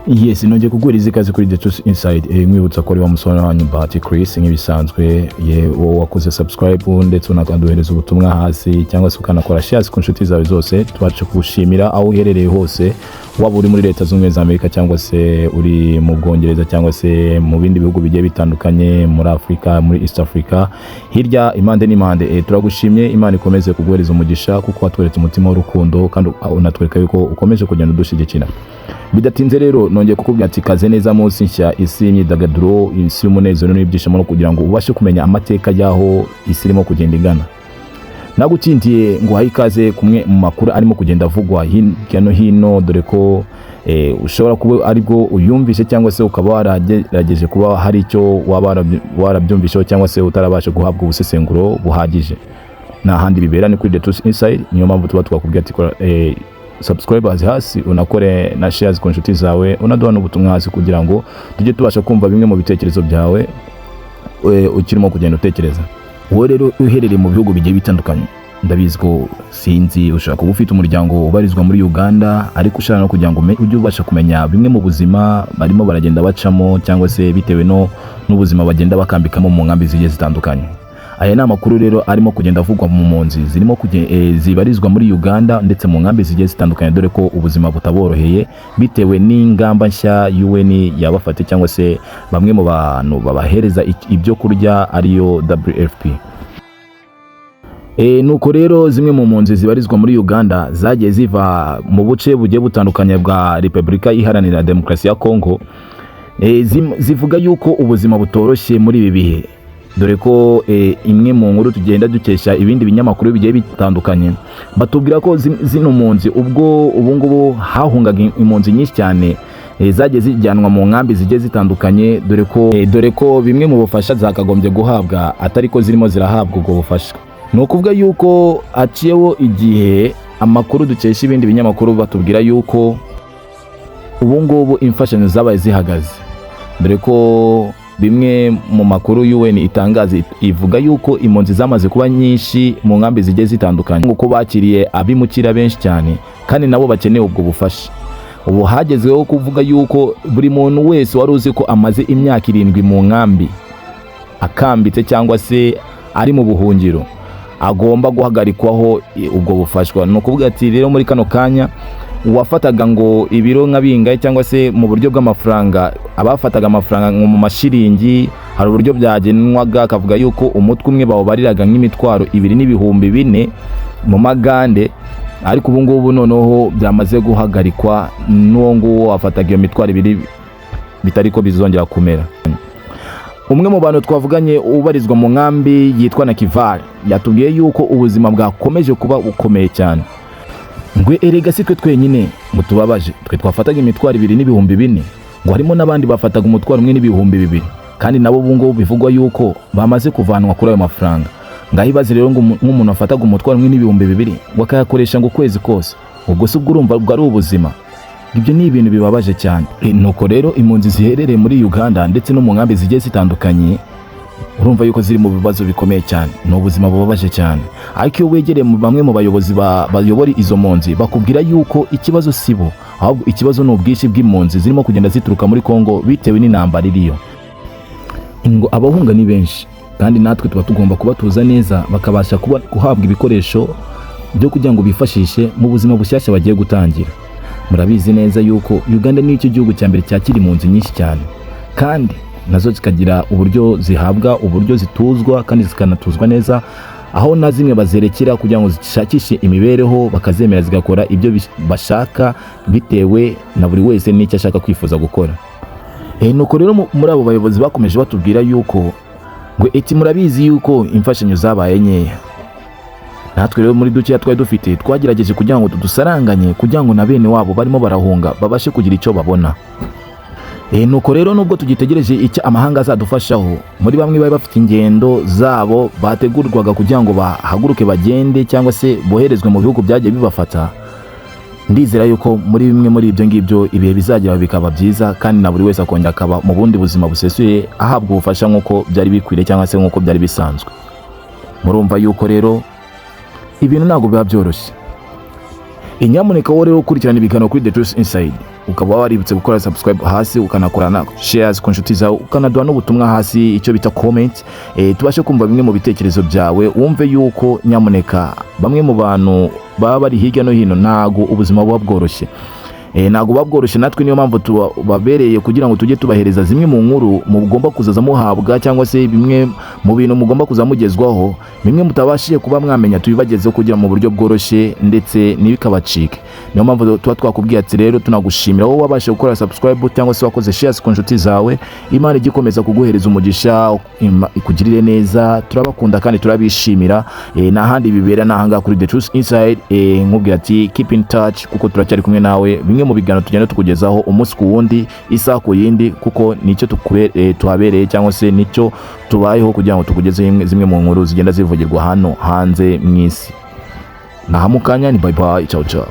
Yes, nongeye kuguhereza ikaze kuri The Truth Inside. Nkwibutsa ko ari wa musore wanyu Bahati Chris nk'ibisanzwe. Ye wowe wakoze subscribe ndetse unakaduhereza ubutumwa hasi cyangwa se ukanakora shares ku nshuti zawe zose, tubashe kugushimira aho uherereye hose, waba uri muri Leta Zunze Ubumwe za Amerika cyangwa se uri mu Bwongereza cyangwa se mu bindi bihugu bigiye bitandukanye muri Afurika, muri East Africa, hirya impande n'impande. Turagushimye, Imana ikomeze kuguhereza umugisha kuko watweretse umutima w'urukundo kandi unatwereka yuko ukomeje kugenda udushyigikira. Bidatinze rero nongeye kukubwira ati kaze neza munsi nshya, isi y'imyidagaduro, isi y'umunezero n'ibyishimo, no kugira ngo ubashe kumenya amateka y'aho isi irimo kugenda igana. Nagutindiye ngo uhaye ikaze kumwe mu makuru arimo kugenda avugwa hirya no hino, dore ko ushobora kuba aribwo uyumvise cyangwa se ukaba waragerageje kuba hari icyo waba warabyumvisheho cyangwa se utarabasha guhabwa ubusesenguro buhagije. Nta handi bibera, ni kuri The Truth Inside. Niyo mpamvu tuba twakubwiye ati kora subscribers hasi, unakore na shares ku nshuti zawe, unaduha n'ubutumwa hasi kugira ngo tujye tubasha kumva bimwe mu bitekerezo byawe ukirimo kugenda utekereza. Wowe rero uherereye mu bihugu bigiye bitandukanye, ndabizi ko sinzi, ushobora kuba ufite umuryango ubarizwa muri Uganda ariko ushaka no kugira ngo ujye ubasha kumenya bimwe mu buzima barimo baragenda bacamo cyangwa se bitewe no n'ubuzima bagenda bakambikamo mu nkambi zigiye zitandukanye. Aya ni amakuru rero arimo kugenda avugwa mu mpunzi zirimo zibarizwa muri Uganda ndetse mu nkambi zigiye zitandukanye, dore ko ubuzima butaboroheye bitewe n'ingamba nshya UN yabafate cyangwa se bamwe mu bantu babahereza ibyo kurya ariyo WFP. Nuko rero zimwe mu mpunzi zibarizwa muri Uganda zagiye ziva mu buce bugiye butandukanye bwa Repubulika Iharanira Demokarasi ya Kongo, zivuga yuko ubuzima butoroshye muri ibi bihe, dore ko imwe mu nkuru tugenda dukesha ibindi binyamakuru bigiye bitandukanye batubwira ko zino mpunzi, ubwo ubu ngubu hahungaga impunzi nyinshi cyane, zagiye zijyanwa mu nkambi zigiye zitandukanye, dore ko bimwe mu bufasha zakagombye guhabwa atari ko zirimo zirahabwa ubwo bufasha. Ni ukuvuga yuko haciyeho igihe, amakuru dukesha ibindi binyamakuru batubwira yuko ubu ngubu imfashanyo zabaye zihagaze, dore ko bimwe mu makuru UN itangaza ivuga yuko impunzi zamaze kuba nyinshi mu nkambi zigiye zitandukanye, kuko bakiriye abimukira benshi cyane kandi nabo bakeneye ubwo bufasha. Ubu hagezweho kuvuga yuko buri muntu wese wari uzi ko amaze imyaka 7 mu nkambi akambitse cyangwa se ari mu buhungiro agomba guhagarikwaho ubwo bufashwa. Ni ukuvuga ati rero muri kano kanya uwafataga ngo ibiro nka bingahe cyangwa se mu buryo bw'amafaranga, abafataga amafaranga ngo mu mashiringi, hari uburyo byagenwaga, akavuga yuko umutwe umwe bawubariraga nk'imitwaro 2 n'ibihumbi 4 mu magande, ariko ubu ngubu noneho byamaze guhagarikwa, n'uwo nguwo wafataga iyo mitwaro 2 bitari ko bizongera kumera. Umwe mu bantu twavuganye ubarizwa mu nkambi yitwa Nakivale yatubwiye yuko ubuzima bwakomeje kuba bukomeye cyane. Ngo erega si twe twenyine ngo tubabaje, twe twafataga imitwaro 2 n'ibihumbi 4, ngo harimo n'abandi bafataga umutwaro 1 n'ibihumbi 2, kandi nabo ubu ngubu bivugwa yuko bamaze kuvanwa kuri ayo mafaranga. Ngaho ibaze rero ngo nk'umuntu wafataga umutwaro 1 n'ibihumbi 2 ngo akayakoresha ngo ukwezi kose, ubwo se ubwo urumva ubwo ari ubuzima? Ibyo ni ibintu bibabaje cyane. Nuko rero impunzi ziherereye muri Uganda ndetse no mu nkambi zigiye zitandukanye, urumva yuko ziri mu bibazo bikomeye cyane, ni ubuzima bubabaje cyane. Ariko iyo wegereye mu bamwe mu bayobozi bayobora izo mpunzi, bakubwira yuko ikibazo si bo, ahubwo ikibazo ni ubwinshi bw'impunzi zirimo kugenda zituruka muri Kongo bitewe n'intambara iriyo. Ngo abahunga ni benshi kandi natwe tuba tugomba kubatuza neza, bakabasha kuba guhabwa ibikoresho byo kugira ngo bifashishe mu buzima bushyashya bagiye gutangira. Murabizi neza yuko Uganda ni cyo gihugu cya mbere cyakira impunzi nyinshi cyane, kandi nazo zikagira uburyo zihabwa, uburyo zituzwa kandi zikanatuzwa neza, aho na zimwe bazerekera kugira ngo zishakishe imibereho, bakazemera zigakora ibyo bashaka bitewe na buri wese n'icyo ashaka kwifuza gukora. Nuko rero muri abo bayobozi bakomeje batubwira yuko ngo eti murabizi yuko imfashanyo zabaye nkeya, natwe rero muri dukeya twari dufite twagerageje kugira ngo tudusaranganye kugira ngo na bene wabo barimo barahunga babashe kugira icyo babona. Nuko rero nubwo tugitegereje icyo amahanga azadufashaho, muri bamwe bari bafite ingendo zabo bategurwaga kugira ngo bahaguruke bagende cyangwa se boherezwe mu bihugu byagiye bibafata, ndizera yuko muri bimwe muri ibyo ngibyo ibihe bizagera bikaba byiza kandi na buri wese akongera akaba mu bundi buzima busesuye, ahabwa ubufasha nk'uko byari bikwiriye cyangwa se nk'uko byari bisanzwe. Murumva yuko rero ibintu ntabwo biba byoroshye. Nyamuneka wowe rero ukurikirana ibiganiro kuri The Truth Inside, ukaba waributse gukora subscribe hasi, ukanakora na shares ku nshuti zawe, ukanaduha n'ubutumwa hasi, icyo bita comment, tubashe kumva bimwe mu bitekerezo byawe. Wumve yuko nyamuneka bamwe mu bantu baba bari hirya no hino, ntago ubuzima buba bworoshye. Ntabwo buba bworoshye. Natwe niyo mpamvu tubabereye kugira ngo tujye tubahereza zimwe mu nkuru mugomba kuzaza muhabwa, cyangwa se bimwe mu bintu mugomba kuza mugezwaho, bimwe mutabashije kuba mwamenya tubibagezeho kugira mu buryo bworoshye ndetse ntibikabacike. Niyo mpamvu tuba twakubwiye ati rero tunagushimira wowe wabashije gukora subscribe cyangwa se wakoze shares ku nshuti zawe. Imana ijya ikomeza kuguhereza umugisha, ikugirire neza. Turabakunda kandi turabishimira. Nta handi bibera, ni ahangaha kuri The Truth Inside. Nkubwira ati keep in touch, kuko turacyari kumwe nawe. Bimwe mu biganiro tugenda tukugezaho umunsi ku wundi, isaha ku yindi, kuko nicyo tuhabereye cyangwa se nicyo tubayeho, kugira ngo tukugezeho zimwe mu nkuru zigenda zivugirwa hano hanze mu isi. Naha mukanya ni bye bye, ciao ciao.